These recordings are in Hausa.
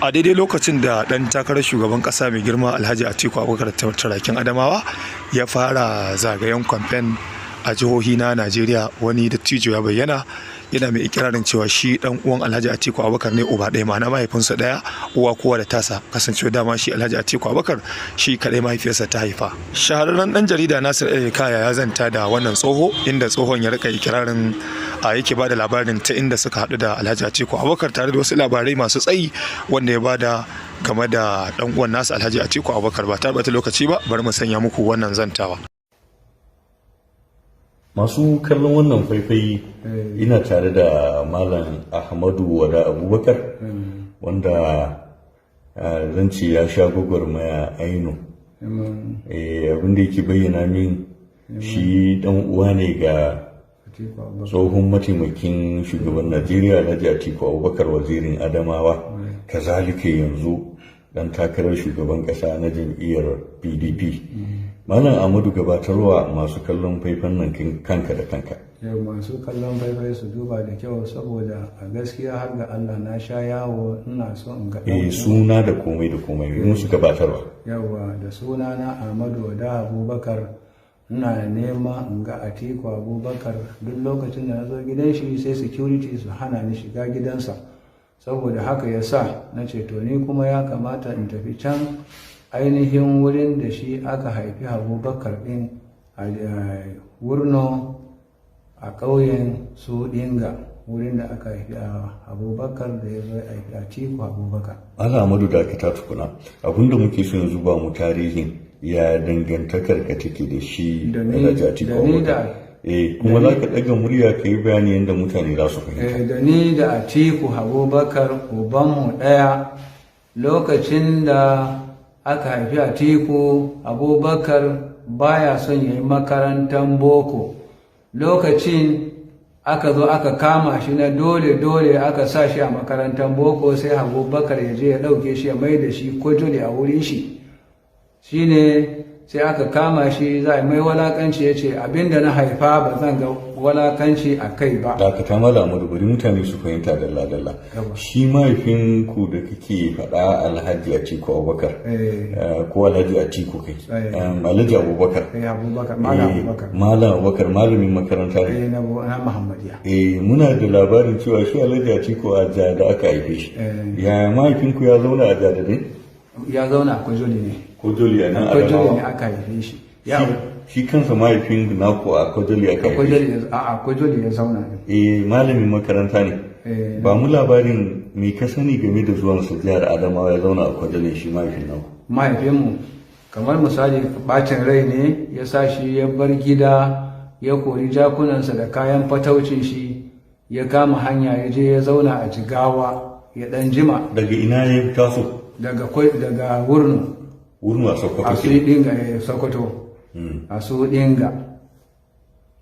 A daidai lokacin da ɗan takarar shugaban ƙasa mai girma Alhaji Atiku Abubakar, Turakin Adamawa, ya fara zagayen kamfen a jihohi na Najeriya, wani dattijo ya bayyana yana mai ikirarin cewa shi dan uwan Alhaji Atiku Abubakar ne, uba ɗaya, ma'ana mahaifinsa ɗaya, uwa kowa da tasa, kasancewa dama shi Alhaji Atiku Abubakar shi kaɗai mahaifiyarsa ta haifa. Shahararren ɗan jarida Nasir El Hikaya ya zanta da wannan tsoho, inda tsohon ya rika ikirarin a yake bada labarin ta inda suka haɗu da Alhaji Atiku Abubakar, tare da wasu labarai masu tsayi wanda ya bada game da ɗan uwan nasa Alhaji Atiku Abubakar. Ba ta bata lokaci ba, bari mu sanya muku wannan zantawa. Masu kallon wannan faifai, ina tare da Malam Ahmadu Wada Abubakar, wanda zan ce ya sha gwagwarmaya aino. Abin da yake bayyana min, shi dan uwa ne ga tsohon mataimakin shugaban Najeriya Alhaji Atiku Abubakar, Wazirin Adamawa, kazalika yanzu dan takarar shugaban kasa na jam'iyyar PDP. Malam Ahmadu, gabatarwa masu kallon faifan nan kanka da kanka. Yau masu kallon faifai su duba da kyau, saboda a gaskiya har ga Allah na sha yawo ina so in ga Suna da komai da komai musu gabatarwa. Yawa, da suna na Ahmadu Wada Abubakar. Ina nema in ga Atiku Abubakar. Duk lokacin da na zo gidan shi, sai security su hana ni shiga gidansa. Saboda haka ya sa na ce, to ni kuma ya kamata in tafi can ainihin wurin da shi aka haifi Abubakar din, a Wurno, a ƙauyen su Dinga, wurin da aka haifi Abubakar da ya zo ya haifi Atiku Abubakar. Malam Ahmadu, dakata tukuna. Abinda muke so yanzu, ba mu tarihin ya dangantakar ka take da shi Alhaji Atiku Abubakar. Kuma za ka ɗaga murya ka yi bayani yadda mutane za su fahimta. Da ni da Atiku Abubakar ubanmu ɗaya. Lokacin da aka haifi Atiku Abubakar, baya son ya yi makarantar boko. Lokacin aka zo aka kama shi na dole dole aka sa shi a makarantar boko, sai Abubakar ya je ya ɗauke shi ya mai da shi Kwajoli a wurin shi. Shine sai aka kama shi za a mai walakanci, ya ce abinda na haifa ba zan ga walakanci a kai ba. Dakata, Malam Ahmadu, bari mutane su fahimta dalla dalla. Shi mahaifinku da kake faɗa, Alhaji Atiku Abubakar, ko Alhaji Atiku kai, Alhaji Abubakar. Abubakar, Malam Abubakar. Malam Abubakar malamin makaranta ne. Na Muhammadiya. Muna da labarin cewa shi Alhaji Atiku a Jada aka haife shi. Ya mahaifinku ya zauna a Jada ne? Ya zauna a Kwajoli ne. Kwajoli a nan Kwajoli ne Adamawa? Aka haife shi. Shi kansa mahaifin naku a Kwajoli aka haife shi? A Kwajoli ya zauna ne. Malamin makaranta ne. Ba mu labarin me ka sani game da zuwansa jihar Adamawa ya zauna a Kwajoli, shi mahaifin naku. Mahaifinmu, kamar misali, bacin rai ne ya sa shi ya bar gida, ya kori jakunansa da kayan fataucin shi, ya kama hanya ya je ya zauna a Jigawa ya dan jima. Daga ina ya taso? Daga Wurno. Wurno a Sokoto. A su Dinga, Sokoto, a su Dinga.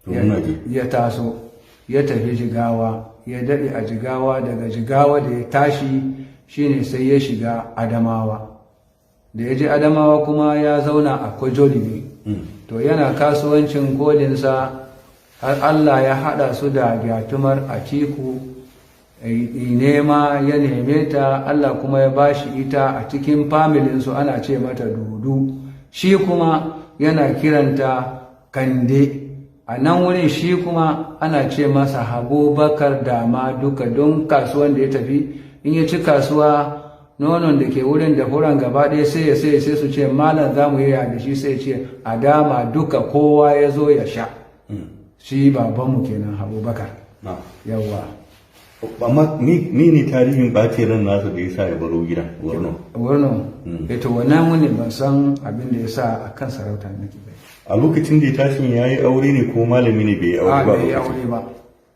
To, muna ji. Ya taso ya tafi Jigawa, ya daɗe a Jigawa. Daga Jigawa da ya tashi, shine sai ya shiga Adamawa. Da ya je Adamawa kuma ya zauna a Kwajoli ne. To, yana kasuwancin kolinsa har Allah ya haɗa su da gyatumar Atiku. Nema ya neme ta, Allah kuma ya bashi ita. A cikin familinsu ana ce mata Dudu, shi kuma yana kiranta Kande. A nan wurin shi kuma ana ce masa Abubakar Dama duka, don kasuwan da ya tafi, in ya ci kasuwa, nonon da ke wurin da furan gaba ɗaya sai ya sai su ce, "Malam, za mu yi da shi?" Sai ce, "A dama duka, kowa ya zo ya sha." Shi babanmu kenan, Abubakar. Yawa. Amma ni ne tarihin ɓace ran nasa da ya sa ya baro gida Wurno? Wurno, to wannan wani ban san abin da ya sa a kan sarauta nake bai. A lokacin da ya tashi, ya yi aure ne ko malami ne bai yi aure ba? Bai yi aure ba.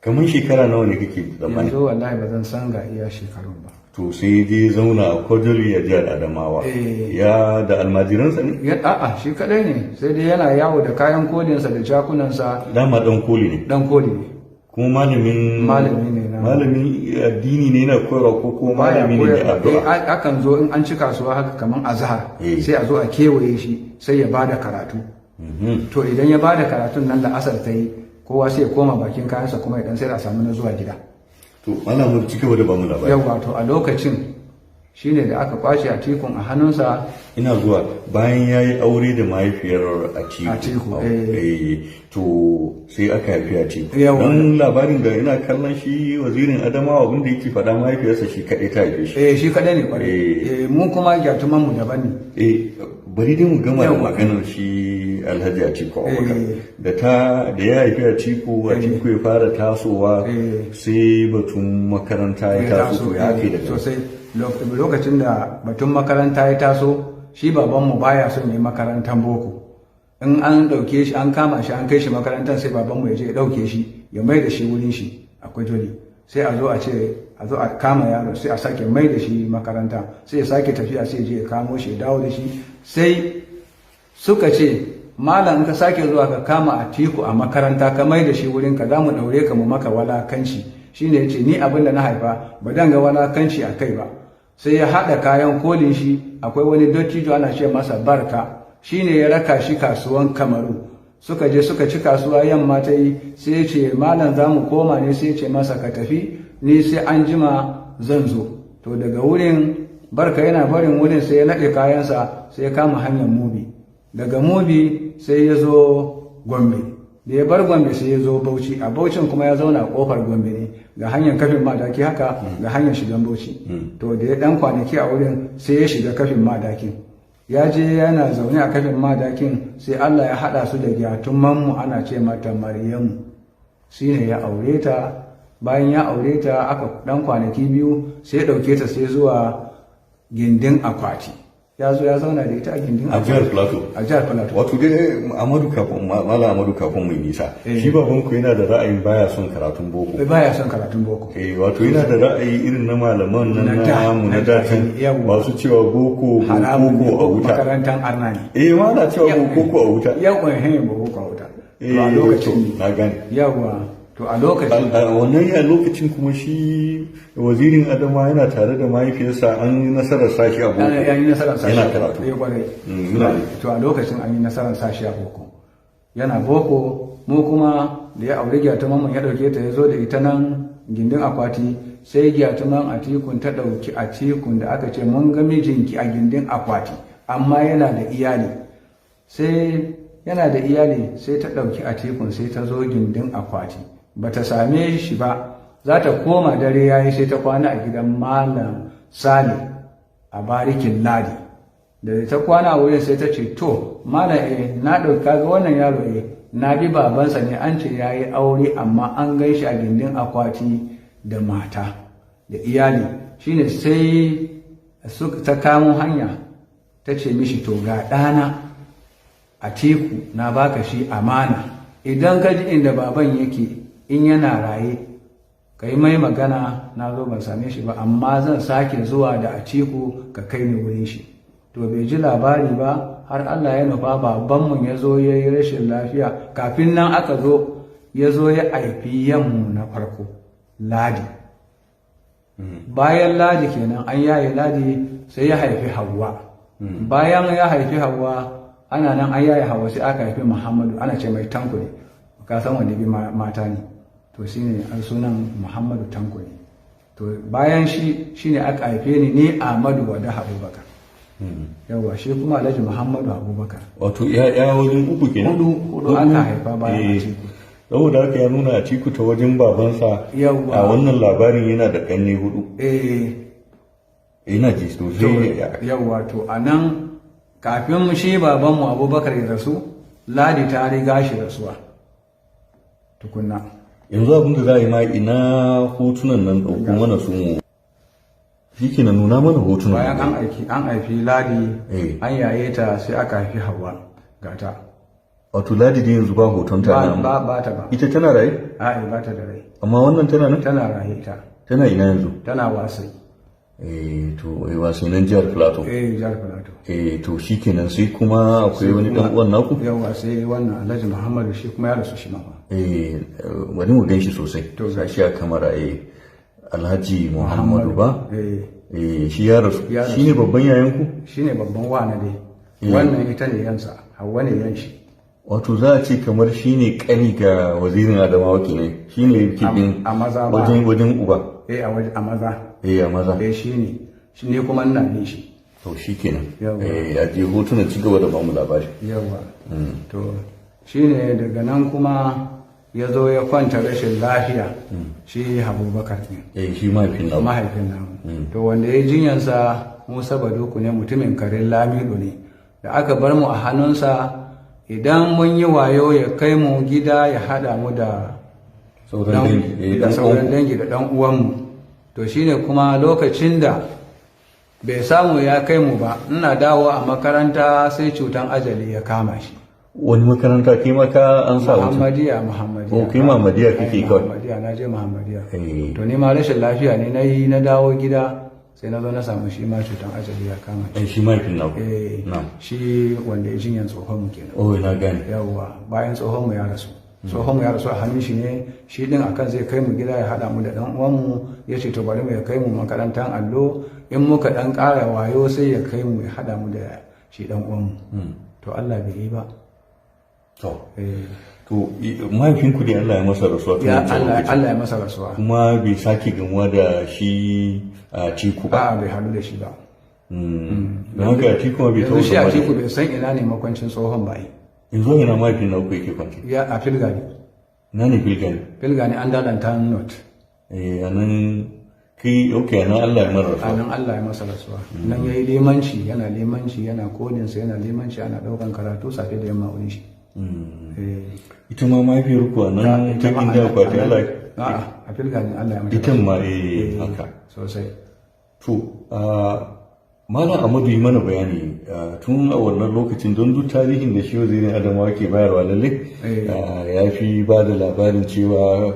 Kamar shekara nawa ne kake tsammani? Yanzu wallahi ba zan san ga iya shekarun ba. To, sai dai zauna a Kwajoli a jihar Adamawa. Ya da almajiransa ne? A'a, shi kadai ne, sai dai yana yawo da kayan kolinsa da jakunansa. Dama dan koli ne? Dan koli ne. Kuma malamin Malami ne na. Malamin addini ne, yana koyarwa, ko kuma malami ne mai addu'a? Akan zo in an ci kasuwa haka, kaman azhar, sai a zo a kewaye shi, sai ya bada karatu. To, idan ya bada karatun nan, la'asar ta yi, kowa sai ya koma bakin kayansa kuma idan sai a samu na zuwa gida. To, Malam, ci gaba da bamu labari. Yawa, to a lokacin Shine da aka kwace Atikun a hannunsa. Ina zuwa, bayan ya yi aure da mahaifiyar Atiku. Atiku. To sai aka haifi Atiku. Yawa. Don labarin da ina kallon shi wazirin Adamawa, abin da yake faɗa, mahaifiyarsa shi kaɗai ta haife shi. Eh, shi kaɗai ne kwarai. Eh, mu kuma gyatuman mu daban ne. Eh, bari dai mu gama da Yawa. maganar shi Alhaji Atiku Abubakar. Eh. Da ya haifi Atiku, Atiku ya fara tasowa, sai batun makaranta ya taso. To ya ake daga Sosai. Lokacin da batun makaranta ya taso, shi babanmu baya son yi makarantar boko. In an ɗauke shi, an kama shi, an kai shi makarantar, sai babanmu ya je ya ɗauke shi ya mai da shi wurin shi a Kwajoli. Sai a zo a ce a zo a kama yaro, sai a sake mai da shi makaranta, sai ya sake tafiya, sai ya je ya kamo shi ya dawo da shi. Sai suka ce, "Malam, in ka sake zuwa ka kama Atiku a makaranta ka mai da shi wurin ka, za mu ɗaure ka mu maka walakanci." Shine ya ce, "Ni abin da na haifa ba dan ga walakanci a kai ba." Sai ya haɗa kayan kolin shi. Akwai wani dottijo ana ce masa Barka, shine ya raka shi kasuwan Kamaru. Suka je suka ci kasuwa, yamma ta yi, sai ya ce, "Malam, za mu koma ne." Sai ya ce masa, "Ka tafi, ni sai an jima zan zo." To daga wurin Barka yana barin wurin, sai ya naɗe kayansa, sai ya kama hanyar Mubi. Daga Mubi sai ya zo Gombe. Da ya bar Gombe sai ya zo Bauchi. A Bauchin kuma ya zauna a Kofar Gombe ne, ga hanyar Kafin Madaki haka, ga hanyar shigan Bauchi. To da ya dan kwanaki a wurin, sai ya shiga Kafin Madakin. Ya je yana zaune a Kafin Madakin, sai Allah ya haɗa su da gyatumanmu ana ce mata Maryamu. Shine ya aure ta. Bayan ya aure ta, aka dan kwanaki 2, sai ya ɗauke ta sai zuwa Gindin Akwati. Ya zo ya zauna da ita a Gindin A Akwati. Jihar Plateau. A Jihar Plateau. Wato dai Amadu, kafin Malam Amadu, kafin mu yi nisa, shi babanku yana da ra'ayin baya son karatun boko. Baya son karatun boko. Eh, wato yana da ra'ayi irin na malaman nan Na da, namu na na da, da can, yawwa. masu cewa boko Haramun ne. boko a wuta. Makarantar arna ne. Eh, ma na cewa boko a wuta. Yawa, he, boko a wuta. Eh, To a lokacin to, ne. na gane. Yawa, to a lokacin A wannan ya lokacin kuma shi wazirin Adama yana tare da mahaifiyarsa, an yi nasarar sashi a boko. An yi nasarar sashi Yana karatu. Eh, kwarai. Muna ji. To a lokacin an yi nasarar sashi a boko, yana boko. Mu kuma da ya auri gyatuman mu, ya dauke ta ya zo da ita nan Gindin Akwati, sai gyatuman Atikun ta dauki Atikun da aka ce, "Mun ga mijinki a Gindin Akwati, amma yana da iyali." Sai yana da iyali, sai ta dauki Atikun, sai ta zo Gindin Akwati, bata same shi ba. Za ta koma, dare yayi, sai ta kwana a gidan Malam Sale a Barikin Ladi. Da ta kwana a wurin, sai ta ce, "To malam, eh, na ɗauka ga wannan yaro, eh, na bi babansa ne, an ce ya yi aure, amma an gan shi a Gindin Akwati da mata da iyali." Shine sai ta kamo hanya ta ce mishi, "To ga ɗana Atiku, na baka shi amana. Idan ka ji inda baban yake, in yana raye, ka yi mai magana, na zo ban same shi ba, amma zan sake zuwa da Atiku, ka kai ni wurin shi." To bai ji labari ba har Allah ya nufa babanmu ya zo ya yi rashin lafiya. Kafin nan aka zo, ya zo ya haifi yanmu na farko, Ladi. Bayan Ladi kenan, an yaye Ladi, sai ya haifi Hauwa. Bayan ya haifi Hauwa, ana nan an yaye Hauwa, sai aka haifi Muhammadu, ana ce mai Tanko ne. Ka san wanda bi mata ne, to shine an sunan Muhammadu Tanko ne. To bayan shi shine aka haife ni, ni Ahmadu Wada Abubakar. Yawa, shi kuma Alhaji Muhammadu Abubakar. Wato ya wajen uku kenan. Hudu, hudu aka haifa bayan Atiku. Saboda haka ya nuna Atiku ta wajen babansa Yawwa. a wannan labarin yana da ƙanne hudu. Eh. Ina ji sosai ya. Yawa, to a nan kafin shi babanmu Abubakar ya rasu, Ladi ta riga shi rasuwa tukunna. Yanzu abin da za a yi ma, ina hotunan nan? Ɗauko mana su mu. Shi ke na nuna mana hotunan. Bayan an aiki an haifi Ladi, Eh. an yaye ta, sai aka haifi Hawa, gata. Wato Ladi dai yanzu ba hoton ta Ba nan. ba ta ba. Ita tana raye? A'a, ba ta da rai. Amma wannan tana nan? Tana raye ita. Tana ina yanzu? Tana Wasai. Eh, to eh, Wasai nan Jihar Plateau. Eh, Jihar Plateau. Eh, to shikenan, sai kuma akwai wani dan uwan naku? Yawa, sai wannan Alhaji Muhammadu, shi kuma ya rasu shi ma fa. Eh, bari mu ganshi sosai. To, to shi a kamara, eh, Alhaji Muhammadu ba? Eh. Eh, shi ya rasu. Ya rasu. Shine babban yayan ku? Shine babban wana dai. Wannan ita ne yansa, Hauwa ne yan shi. Wato za a ce kamar shine kani ga wazirin Adamawa kenan. Shine yake bin A maza ba. wajen uba. Eh, a waje a maza. Eh, a maza. Eh, shine. Shi ne kuma ina bin shi. To shi kenan. Yawwa. A je hotunan, ci gaba da bamu labari. Yawa, to shine daga nan kuma ya zo ya kwanta rashin lafiya, shi Abubakar ne. Eh, shi mahaifin naku. Mahaifin namu. To wanda ya jinyansa Musa Baduku ne, mutumin Karin Lamido ne. Da aka bar mu a hannunsa, idan mun yi wayo ya kai mu gida ya haɗa mu da sauran dangi, da dan sauran uwanku. dangi da ɗan uwanmu. To shine kuma lokacin da bai samu ya kai mu ba, ina dawo a makaranta sai cutan ajali ya kama shi. Wani makaranta kai ma ka an sa wuta? Muhammadiya, Muhammadiya. Oh, kai Muhammadiya kake Ai, kawai. Muhammadiya, na je Muhammadiya. Eh. To ni ma rashin lafiya ne na yi, na dawo gida sai na zo na samu shi ma cutan ajali ya kama shi. Eh, shi mahaifin naku. Eh. Na'am. Shi wanda ya jinyan tsohon mu kenan. Oh, na gane. Yawwa, bayan tsohon mu ya rasu, tsohon mu ya rasu a hannun shi ne. Shi din akan zai kai mu gida ya haɗa mu da ɗan uwanmu, ya ce to bari mu ya kai mu makarantar allo, in muka ɗan ƙara wayo sai ya kai mu ya haɗa mu da shi ɗan uwanmu. To Allah bai yi ba. To. Eh. To mahaifinku ne Allah ya masa rasuwa tun Ya wancan Allah. lokacin. Allah ya masa rasuwa. Kuma bai sake gamuwa da shi a Tiku ba. A'a, bai haɗu da shi ba. Don haka Atiku ma bai Yanzu taɓa shi zama da Atiku bai san ina ne makwancin tsohon ba ai. Yanzu ina mahaifin naku yake kwance? Ya a Filgani. Na ne Filgani? Filgani an dalanta North. Eh, a nan kai, okay, a nan Allah ya mara A rasuwa. nan Allah ya masa rasuwa. Nan ya yi limanci, yana limanci, yana kodinsa, yana limanci, ana ɗaukan karatu safe da yamma wurin shi. Eh. Ita ma mahaifiyar ku a nan ta Ita ma inda akwati Allah. A'a, a Filgani Allah ya mata Ita rasuwa. ma, eh, haka. Sosai. To, Malam Amadu, yi mana bayani tun a wannan lokacin, don duk tarihin da shi Wazirin Adamawa ke bayarwa lalle ya fi ba da labarin cewa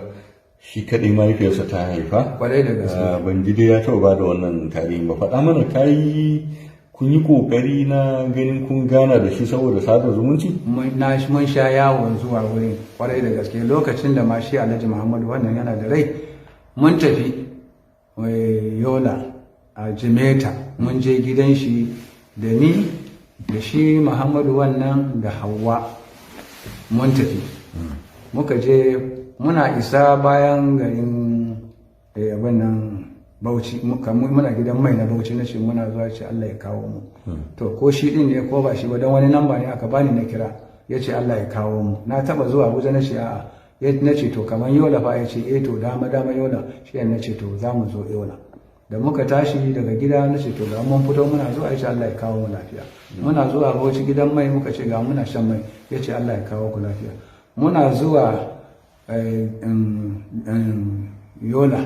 shi kaɗai mahaifiyarsa ta haifa. Kwarai da gaske. Ban ji dai ya taɓa ba da wannan tarihin ba. Faɗa mana, ka yi kun yi ƙoƙari na ganin kun gana da shi saboda sada zumunci? Mun sha yawon zuwa wurin kwarai da gaske. Lokacin da ma shi Alhaji Muhammadu wannan yana da rai, mun tafi Yola a Jimeta, mun je gidan shi da ni da shi Muhammadu wannan da Hauwa. Mun tafi, muka je, muna isa bayan garin abin nan Bauchi, muna gidan mai na Bauchi, na ce muna zuwa, ce Allah ya kawo mu. To ko shi din ne ko ba shi ba, don wani namba ne aka bani na kira, ya ce Allah ya kawo mu. Na taba zuwa Abuja? Na ce a'a. Na ce to kamar Yola fa? Ya ce eh, to dama dama Yola. Shi ne na ce to za mu zo Yola. Da muka tashi daga gida, na ce to ga mun fito muna zuwa, ya ce Allah ya kawo mu lafiya. Muna zuwa Bauchi gidan mai, muka ce ga muna shan mai, ya ce Allah ya kawo ku lafiya. Muna zuwa Yola,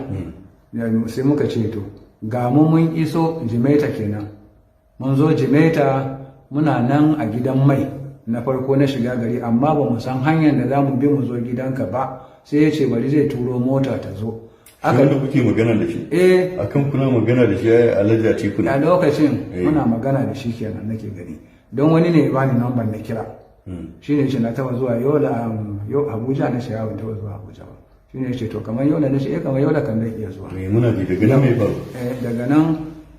sai muka ce to ga mu mun iso Jimeta kenan. Mun zo Jimeta, muna nan a gidan mai na farko na shiga gari, amma ba mu san hanyar da za mu bi mu zo gidanka ba. Sai ya ce bari zai turo mota ta zo. Aka wanda kuke magana da shi? Eh. Akan kuna magana da shi ai Alhaji Atiku ne. A lokacin muna magana da shi kenan nake gani, don wani ne ya bani namban na kira. Shi ne ce na taba zuwa Yola, yo Abuja? Na ce ban taba zuwa Abuja ba. Shi ne ce to kamar Yola? Na ce eh, kamar Yola kan zai iya zuwa. Eh, muna ji, daga nan me faru? Daga nan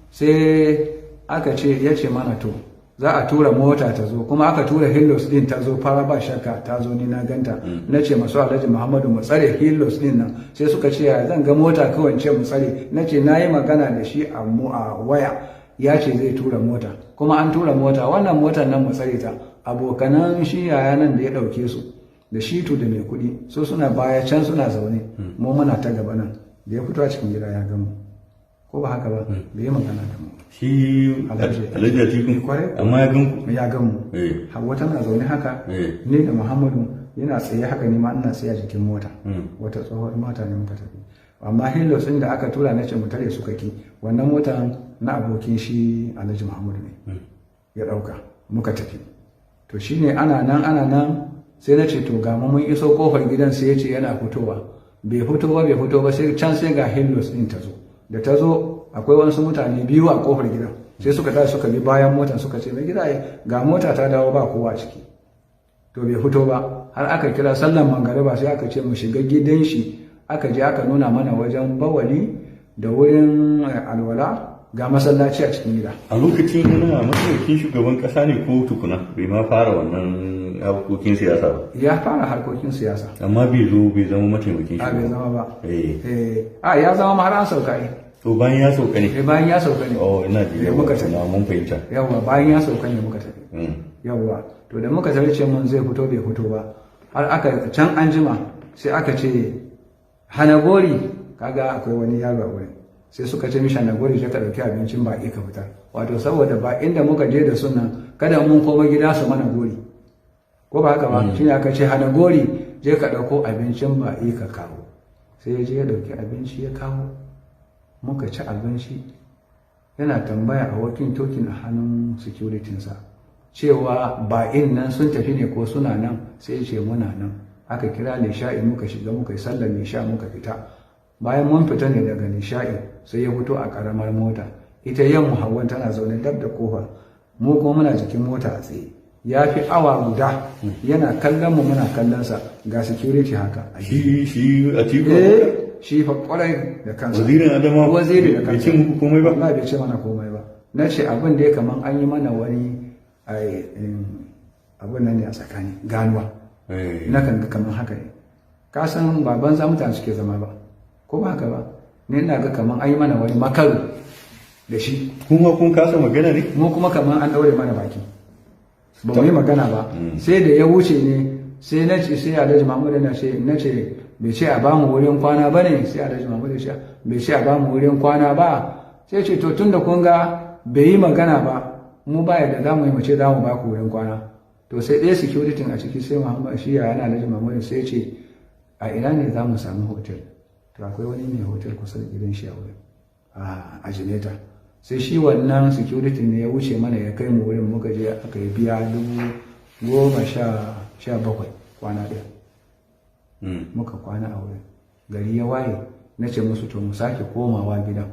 sai aka ce, ya ce mana to za a tura mota ta zo, kuma aka tura Hilux din ta zo, fara ba shakka ta zo, ni na ganta. Na ce masu Alhaji Muhammadu mu tsare Hilux din nan. Sai suka ce ya zan ga mota kawai in ce mu tsare? Na ce na yi magana da shi a mu a waya, ya ce zai tura mota, kuma an tura mota. Wannan motar nan mu tsare ta. Abokanan shi yaya nan da ya ɗauke su da Shitu da Mai kuɗi so suna baya can suna zaune, mu muna ta gaba nan. Da ya fito a cikin gida ya gamu, ko ba haka ba, bai yi magana da mu. Shi Alhaji. Alhaji Atiku? Kwarai. Amma ya gan ku? Ya gamu. Hauwa tana zaune haka, ni da Muhammadu yana tsaye haka, ni ma ina tsaye a jikin mota. Wata tsohuwar mota ne muka tafi, amma Hilux ɗin da aka tura na ce mu tare su kaki. Wannan motan na abokin shi Alhaji Muhammadu ne ya ɗauka, muka tafi. To shine ana nan ana nan, sai na ce to ga mu mun iso kofar gidan. Sai ya ce yana fitowa. Bai fito ba, bai fito ba, sai can sai ga Hilux ɗin ta zo. Da ta zo, akwai wasu mutane biyu a kofar gidan, sai suka tashi suka bi bayan motar, suka ce mai gida ga mota ta dawo ba kowa ciki. To bai fito ba har aka kira sallan mangariba, sai aka ce mu shiga gidan shi. Aka je aka nuna mana wajen bawali da wurin alwala, ga masallaci a cikin gida. A lokacin yana mataimakin shugaban kasa ne ko tukuna bai ma fara wannan harkokin siyasa ba? Ya fara harkokin siyasa. Amma bai zo bai zama mataimakin A, bai shugaban. zama ba. Eh. Eh, a ya zama ma har an sauka ai. To bayan ya sauka ne? Eh, bayan ya sauka ne. Oh, ina ji. Eh, muka tafi. Na mun fahimta. Yawwa, bayan ya sauka ne muka tafi. Yawwa, to da muka tafi, ce mun zai fito, bai fito ba. Har aka can an jima sai aka ce Hanagori, kaga akwai wani yaro a wurin, sai suka ce mishi, "Hanagori, je ka dauki abincin baƙi ka fitar." Wato saboda ba inda muka je da sunan, kada mun koma gida su mana gori, ko ba haka ba? Shine aka ce, "Hanagori, je ka dauko abincin baƙi ka kawo." Sai ya je ya dauki abinci ya kawo, muka ci abinci. Yana tambaya a walkie talkie a hannun securitinsa cewa ba'in nan sun tafi ne ko suna nan? Sai ya ce muna nan. Aka kira lisha'i, muka shiga muka yi sallar lisha, muka fita. Bayan mun fita ne daga lisha'i sai ya fito a karamar mota. Ita yan Hauwan tana zaune dab da kofa, mu kuma muna jikin mota a tsaye. Ya fi awa guda yana kallon mu, muna kallon sa, ga security haka a Shi Atiku? Eh, shi fa, kwarai da kansa. Wazirin Adamawa? Waziri da Bai kansa. ce muku komai ba? Wallahi bai ce mana komai ba. Na ce abin da ya kaman an yi mana wani ai, abin nan ne a tsakani, ganuwa. Na kan ga kaman haka ne. Ka san ba banza mutane suke zama ba, ko ba haka ba? Ni ina ga kaman an yi mana wani makaru da shi. Kuma kun kasa magana ne? Mu kuma kaman an daure mana baki, ba mu yi magana ba. Sai da ya wuce ne sai na ce, sai Alhaji Mahmud na ce, na ce bai ce a ba mu wurin kwana ba ne? Sai Alhaji Mahmud ya ce bai ce a ba mu wurin kwana ba. Sai ce, "To tun da kun ga bai yi magana ba, mu ba yadda za mu yi mu ce za mu ba ku wurin kwana." To sai ɗaya security a ciki, sai Muhammad shi ya yana Alhaji Mahmud, sai ce a ina ne za mu samu hotel? To akwai wani mai hotel kusa da gidan shi a wurin a Jimeta. Sai shi wannan security ne ya wuce mana ya kai mu wurin. Muka je aka yi biya 17,000 kwana ɗaya. Muka kwana a wurin. Gari ya waye, na ce musu, "To mu sake komawa gidan."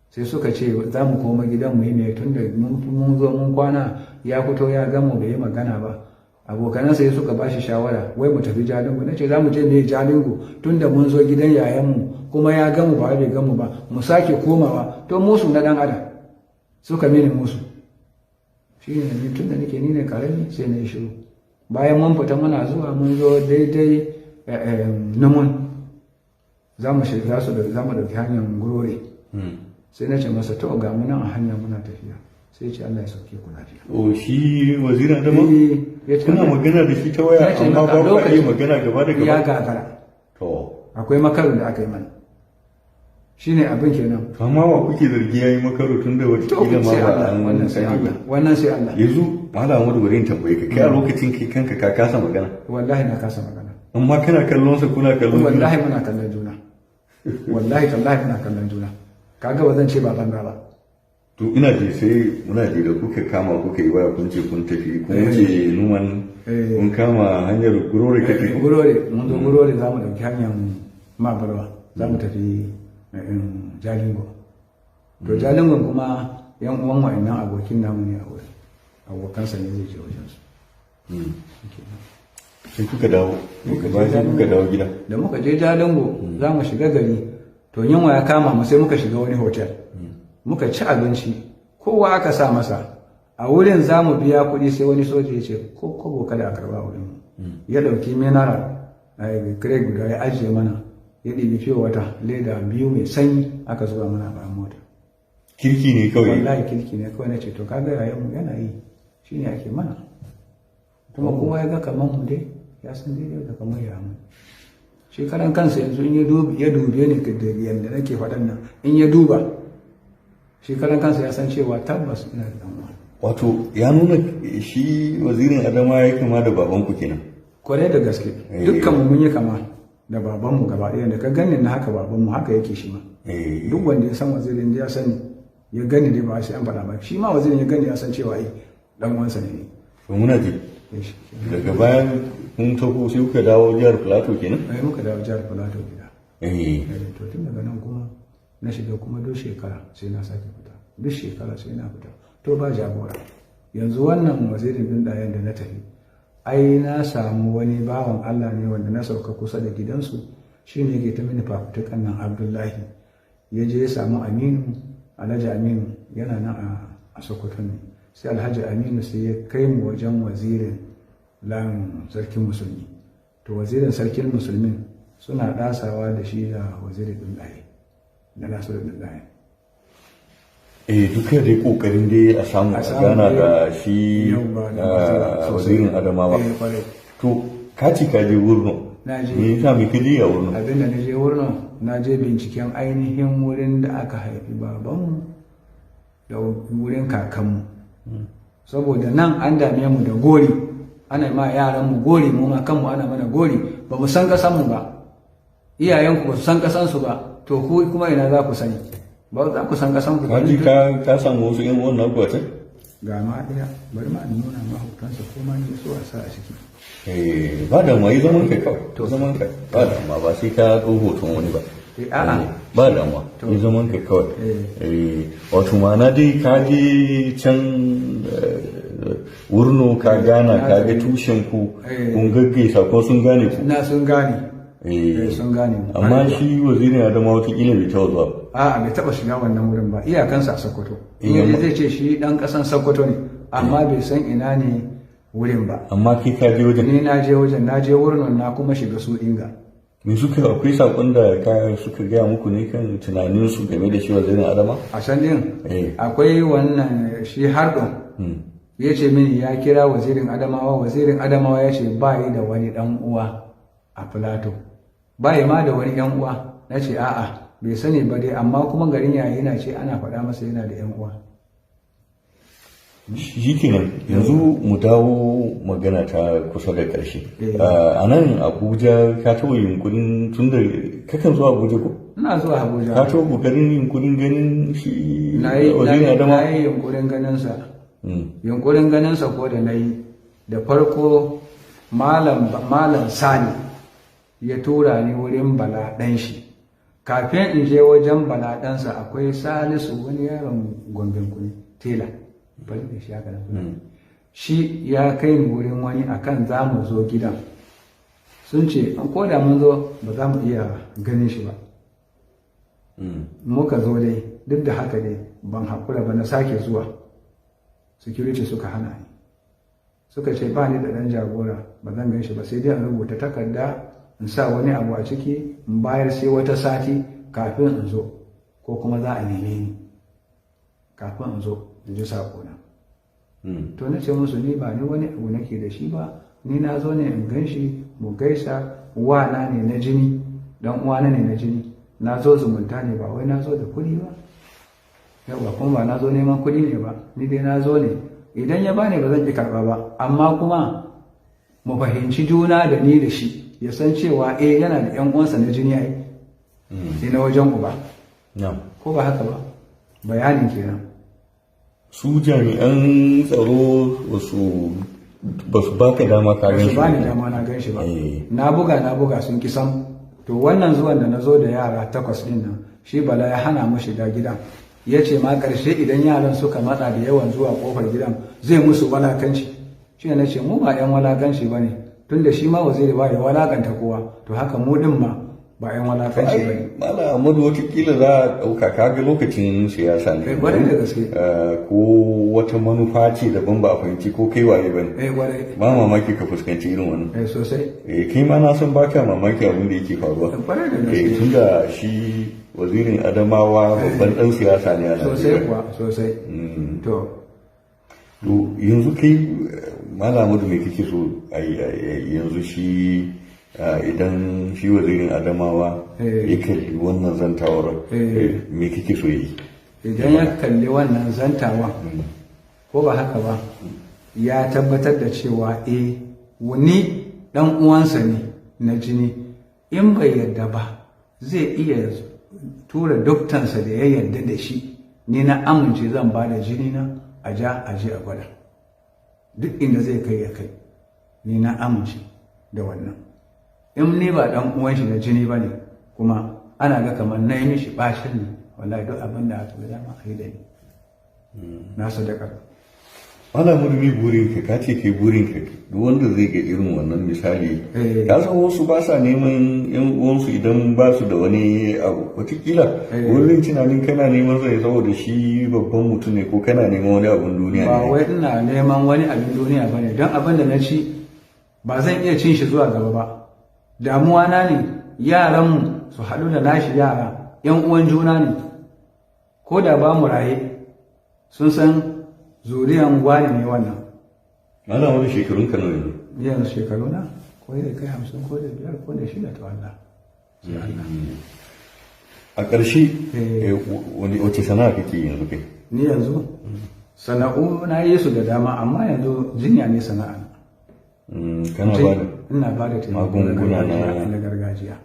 Sai suka ce, "Za mu koma gidan mu yi mai tun da mun zo mun kwana, ya fito ya gamu bai yi magana ba?" Abokanan sai suka ba shi shawara wai mu tafi Jalingo. Na ce, "Za mu je ne Jalingo tun da mun zo gidan yayanmu kuma ya gamu ba bai gamu ba? Mu sake komawa." To musu na dan adam suka mini musu. Shi ne ni tun da nake ni ne karami, sai na yi shiru. Bayan mun fita, muna zuwa mun zo daidai Numun, za mu shiga su da za mu dauki hanyar Ngurore. Sai na ce masa, "To ga mu nan a hanya muna tafiya." Sai ya ce, "Allah ya sauke ku lafiya." O, shi Wazirin Adamawa? Eh, ya ce Kuna magana da shi ta waya Na ce amma maka ba ku iya lokacin magana gaba da ya gaba? gagara. To Akwai makarin da aka yi mana, shine abin kenan. Amma wa kuke zargi yayi makaro, tun da To wata ma sai ba Allah. an Wannan sai sani ba? Allah, wannan sai Allah. Yanzu Malam Ahmadu, bari in tambaye ka, kai a lokacin kai kanka ka kasa magana? Wallahi na kasa magana. Amma kana kallon sa, kuna kallon juna? Wallahi muna kallon juna, wallahi tallahi muna kallon juna. Kaga ba zan ce ba banza ba. To ina ji, sai muna ji da kuka kama kuka yi waya, kun ce kun tafi, kun wuce Numan, kun kama hanyar Gurore kake ko? Gurore, mun zo Gurore, za mu dauki hanyar Mabalwa, za mu tafi Jalingo. To Jalingon kuma yan uwan wa'annan abokin namu ne a wurin, abokansa ne, zai je wajen su. Sai kuka dawo daga baya, sai kuka dawo gida? Da muka je Jalingo za mu shiga gari, to yunwa ya kama mu, sai muka shiga wani hotel muka ci abinci. Kowa aka sa masa a wurin, za mu biya kuɗi, sai wani soja ya ce ko kobo kada a karba wurin mu. Ya ɗauki mineral crate guda ya ajiye mana, ya ɗibi fiye wata leda biyu mai sanyi aka zuba mana a bayan mota. Kirki ne kawai. Wallahi kirki ne kawai. Na ce, "To kaga yayan mu yana yi, shine ake mana." Kuma kowa ya ga kamar mu dai ya san daidai da kamar ya mu. Shi karan kansa yanzu in ya dube ni da yadda nake faɗan nan, in ya duba shi karan kansa ya san cewa tabbas ina da ɗan uwa. Wato ya nuna shi Wazirin Adamawa ya kama da babanku kenan. Kwarai da gaske. Dukkan mu mun yi kama da babanmu gaba ɗaya. Da ka gani na haka, babanmu haka yake shi ma. Duk wanda ya san Wazirin ya sani, ya gani dai ba sai an faɗa ba. Shi ma Wazirin ya gani ya san cewa ai dan uwansa ne. To muna ji. Eh, shi Daga bayan kun tafi sai kuka dawo jihar Plateau kenan? Ai muka dawo jihar Plateau gida. To tun daga nan kuma na shiga kuma duk shekara sai na sake fita, duk shekara sai na fita. To ba jagora. Yanzu wannan Wazirin din ɗayan da na tafi, ai na samu wani bawan Allah ne wanda na sauka kusa da gidansu, shi ne ke ta mini fafutukan nan, Abdullahi. Ya je ya samu Aminu, Alhaji Aminu yana nan a Sokoto ne. Sai Alhaji Aminu sai ya kai mu wajen wazirin lan sarkin musulmi. To wazirin sarkin musulmin suna ɗasawa da shi da wazirin ɗin ɗaye da Nasiru ɗin ɗaye. Duka dai kokarin dai a samu a gana da shi wazirin Adamawa. To ka ci ka je Wurno. Na je. Me yasa me ka je a Wurno? Abinda na je Wurno, na je binciken ainihin wurin da aka haifi babanmu da wurin kakanmu. Saboda nan an dame mu da gori, ana ma yaran mu gori, mu ma kanmu ana mana gori, ba mu san kasanmu ba. Iyayenku ba su san kasansu ba, to ku kuma ina za ku sani? Ba za ku san kasanku ba. Ka ji ka samu wasu yan uwan naku a can? Ga ma ɗaya, bari ma in nuna ma hotonsa ko ma ni so a sa a ciki. Ba da ma yi zaman kai kawai. To zaman kai. Ba da ma ba sai ka ɗau hoton wani ba. A'a. Ba da ma yi zaman kai kawai. Wato ma'ana dai ka je can Wurno ka gana ka ga tushen ku, kun gaggaisa ko sun gane ku? Na sun gane. Sun gane. Amma shi wazirin Adamawa watakila bai taɓa zuwa ba. A'a, bai taɓa shiga wannan wurin ba, iyakansa a Sokoto. In yaje zai ce shi ɗan ƙasan Sokoto ne, amma bai san ina ne wurin ba. Amma kai ka je wajen? Ni na je wajen, na je wurin na kuma shiga su inga. Me suka akwai sakon da ka suka gaya muku ne kan tunanin su game da shi wazirin Adama? A can din akwai wannan shi Hardon. Ya ce mini ya kira wazirin Adamawa, wazirin Adamawa ya ce ba yi da wani ɗan uwa a Filato. Ba yi ma da wani ɗan uwa. Na ce a'a, bai sani ba dai, amma kuma garin yayi yana ce ana faɗa masa yana da ƴan uwa. Shi kenan, yanzu mu dawo magana ta kusa da ƙarshe. A nan Abuja ka taɓa yunkurin, tun da kakan zuwa Abuja ko? Ina zuwa Abuja. Ka taɓa ƙoƙarin yunkurin ganin shi wazirin Adamawa? Na yi yunkurin ganin sa. Yunkurin ganin sa ko da na yi, da farko Malam Sani ya tura ni wurin Bala ɗan shi. Kafin in je wajen Bala ɗansa akwai Salisu, wani yaron Gombin kuni tela. Bari da shi haka nan. Shi ya kai ni wurin wani akan za mu zo gidan. Sun ce ko da mun zo ba za mu iya ganin shi ba. Muka zo dai, duk da haka dai ban haƙura ba, na sake zuwa. Security suka hana ni. Suka ce ba ni da ɗan jagora, ba zan gan shi ba, sai dai in rubuta takarda in sa wani abu a ciki in bayar sai wata sati kafin in zo, ko kuma za a neme ni kafin in zo in ji saƙona. To na ce musu ni ba ni wani abu nake da shi ba, ni na zo ne in gan shi mu gaisa, uwana ne na jini, dan uwana ne na jini, na zo zumunta ne, ba wai na zo da kuɗi ba. Yawwa, kuma ba na zo neman kuɗi ne ba, ni dai na zo ne idan ya bani ba zan ki karɓa ba, amma kuma mu fahimci juna da ni da shi, ya san cewa yana da ƴan uwansa na jini ai, sai na wajen uba. Ko ba haka ba? Bayanin kenan. Su jami'an tsaro ba su baka dama ka gan shi ba? Ba ni dama na gan shi ba. Na buga sun kisan. To wannan zuwan da na zo da yara 8 din nan, shi Bala ya hana mu shiga gidan. Ya ce ma ƙarshe idan yaran suka matsa da yawan zuwa kofar gidan zai musu walakanci. Shi ne na ce mu ba 'yan walakanci ba ne, tunda shi ma waziri ba ya walakanta kowa, to haka mu din ma ba 'yan walakanci ba ne. Malam Ahmadu, watakila za a ɗauka kaga lokacin siyasa ne. Kwarai da gaske. Ko wata manufa ce daban ba a fahimci ko kai waye ba ne. Kwarai. Ba mamaki ka fuskanci irin wannan. Sosai. Kai ma na san baka mamaki abin da yake faruwa. Kwarai da gaske. Tunda shi wazirin Adamawa babban ɗan siyasa ne a Najeriya. Sosai kuwa, sosai. To. Yanzu kai Malam Ahmadu, me kake so yanzu shi idan shi wazirin Adamawa ya kalli wannan zantawar, me kake so yi? Idan ya kalli wannan zantawan, ko ba haka ba, ya tabbatar da cewa wani dan uwansa ne na jini, in bai yarda ba zai iya tura doktansa da ya yarda da shi, ni na amince zan ba da jini na a ja a je a gwada. Duk inda zai kai ya kai, ni na amince da wannan. In ni ba dan uwan shi na jini bane, kuma ana ga kamar na yi mishi bashin ne, wallahi duk abin da aka ga dama a yi da ni na sadaka. Malam Ahmadu, burin ka ce kai burin ka duk wanda zai ga irin wannan misali, ka san wasu ba sa neman yan uwansu idan ba su da wani abu, watakila wurin tunanin kana neman zai saboda shi babban mutum ne, ko kana neman wani abun duniya ne. Ba wai ina neman wani abin duniya bane, don abin da na ci ba zan iya cin shi zuwa gaba ba. Damuwa na ne yaranmu su haɗu da nashi yara, yan uwan juna ne, ko da ba mu raye Sun san zuriyan wani ne wannan. Malam, wani shekarun ka nawa yanzu? Yanzu shekaru na ko da kai 55 ko da 6, to Allah sai Allah. A ƙarshe, wani wace sana'a kake yi yanzu kai? Ni yanzu sana'u na yi su da dama, amma yanzu jinya ne sana'a. Kana ba da Ina ba da taimako na magunguna gargajiya, na gargajiya.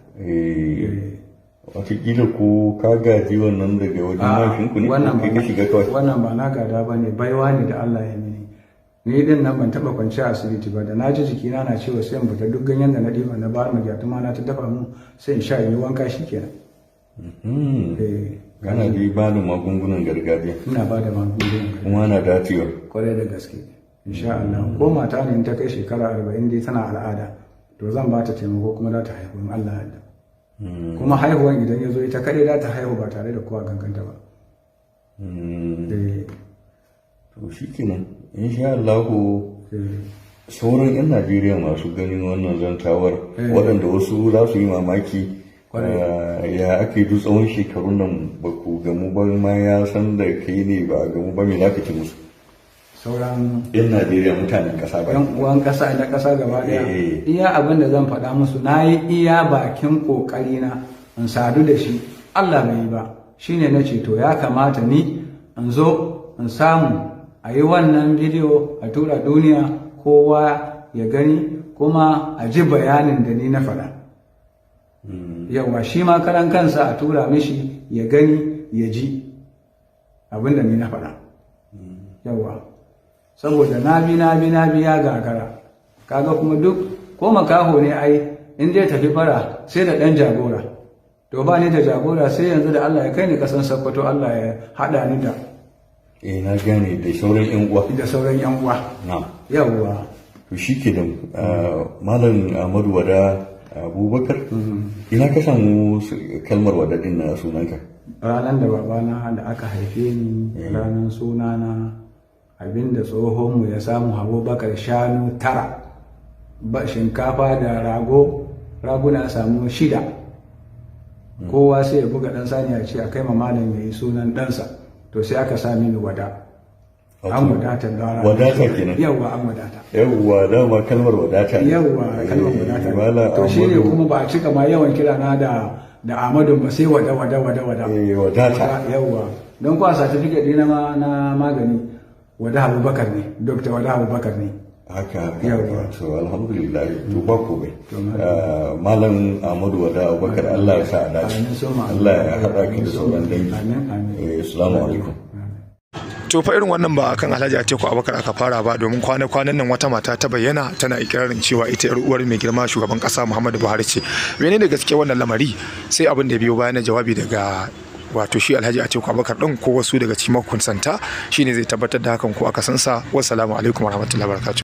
Watakila ko ka gaji wannan daga wajen A'a, mahaifinku ne ko wannan kai ba ka shiga kawai? Wannan ba na gada ba ne, baiwa ne da Allah ya mini. Ni din nan ban taba kwanciya asibiti ba. Da na ji jikina na ciwo, sai in fita, duk ganyen da na ɗiba na bar ma gyatuma na ta dafa mu, sai in sha in yi wanka, shikenan. Eh. Kana dai ba da magungunan gargajiya? Ina ba da magungunan gargajiya. Kuma ana dacewa? Kwarai da gaske, insha Allah. Ko mata ne in ta kai shekara 40 dai tana al'ada, to zan ba ta taimako kuma za ta haihu in Allah ya yarda. Kuma haihuwan idan ya zo, ita kaɗai za ta haihu ba tare da kowa ganganta ba. Eh. To shikenan, insha Allah. Eh. Sauran 'yan Najeriya masu ganin wannan zantawar, waɗanda wasu za su yi mamaki, ya ake duk tsawon shekarun nan ba ku gamu ba, ma ya san da kai ne ba a gamu ba, me za ka ci musu? Sauran 'yan Najeriya, mutanen ƙasa ba yan uwan ƙasa na ƙasa gaba ɗaya, iya abin da zan faɗa musu, na yi iya bakin ƙoƙari na in sadu da shi, Allah bai yi ba. Shine na ce to ya kamata ni in zo in samu a yi wannan bidiyo a tura duniya, kowa ya gani kuma a ji bayanin da ni na faɗa. Yawa, shi ma karan kansa a tura mishi ya gani ya ji abin da ni na faɗa. Yawa, saboda na bi na bi na bi ya gagara. Kaga kuma duk ko makaho ne ai in zai tafi fara sai da ɗan jagora. To ba ni da jagora, sai yanzu da Allah ya kai ni kasan Sokoto, Allah ya haɗa ni da Eh, na gane, da sauran 'yan uwa. Da sauran yan uwa. Na. Yawa. To shi ke nan, Malam Ahmadu Wada Abubakar, ina ka samu kalmar wada din na sunanka? Ranar da babana da aka haife ni, ranar sunana, abinda tsohonmu ya samu, Abubakar, shanu 9 ba shinkafa da rago, raguna samu 6. Kowa sai ya buga ɗan sani ya ce a kai ma malam ya yi sunan ɗansa. To sai aka sa mini Wada. An wadata da Wadata kenan. Yawwa, an wadata. Yawwa, dama kalmar wadata ne. Yawwa, kalmar wadata. Malam To shine Ahmadu- kuma ba a cika ma yawan kira na da Ahmadu ba, sai Wada, Wada, Wada, Wada. Eh, wadata. Yawwa, don kuwa certificate ɗina ma na magani Wada Abubakar ne, Dr. Wada Abubakar ne. Haka haka. Yawwa. Haka. To alhamdulillah, to ba komai. To, malam. Malam Ahmadu Wada Abubakar, Allah ya sa a dace. Amin summa amin. Allah ya haɗa ka da sauran dangi. Amin, amin. Assalamu alaikum. To fa irin wannan ba akan Alhaji Atiku Abubakar aka fara ba, domin kwana-kwanan nan wata mata ta bayyana tana ikirarin cewa ita yar uwar mai girma shugaban kasa Muhammadu Buhari ce. Menene gaske wannan lamari? Sai abin da biyo bayan na jawabi daga wato shi Alhaji Atiku Abubakar din ko wasu daga cikin makusanta shine zai tabbatar da hakan ko aka san sa. Wassalamu alaikum warahmatullahi wabarakatuh.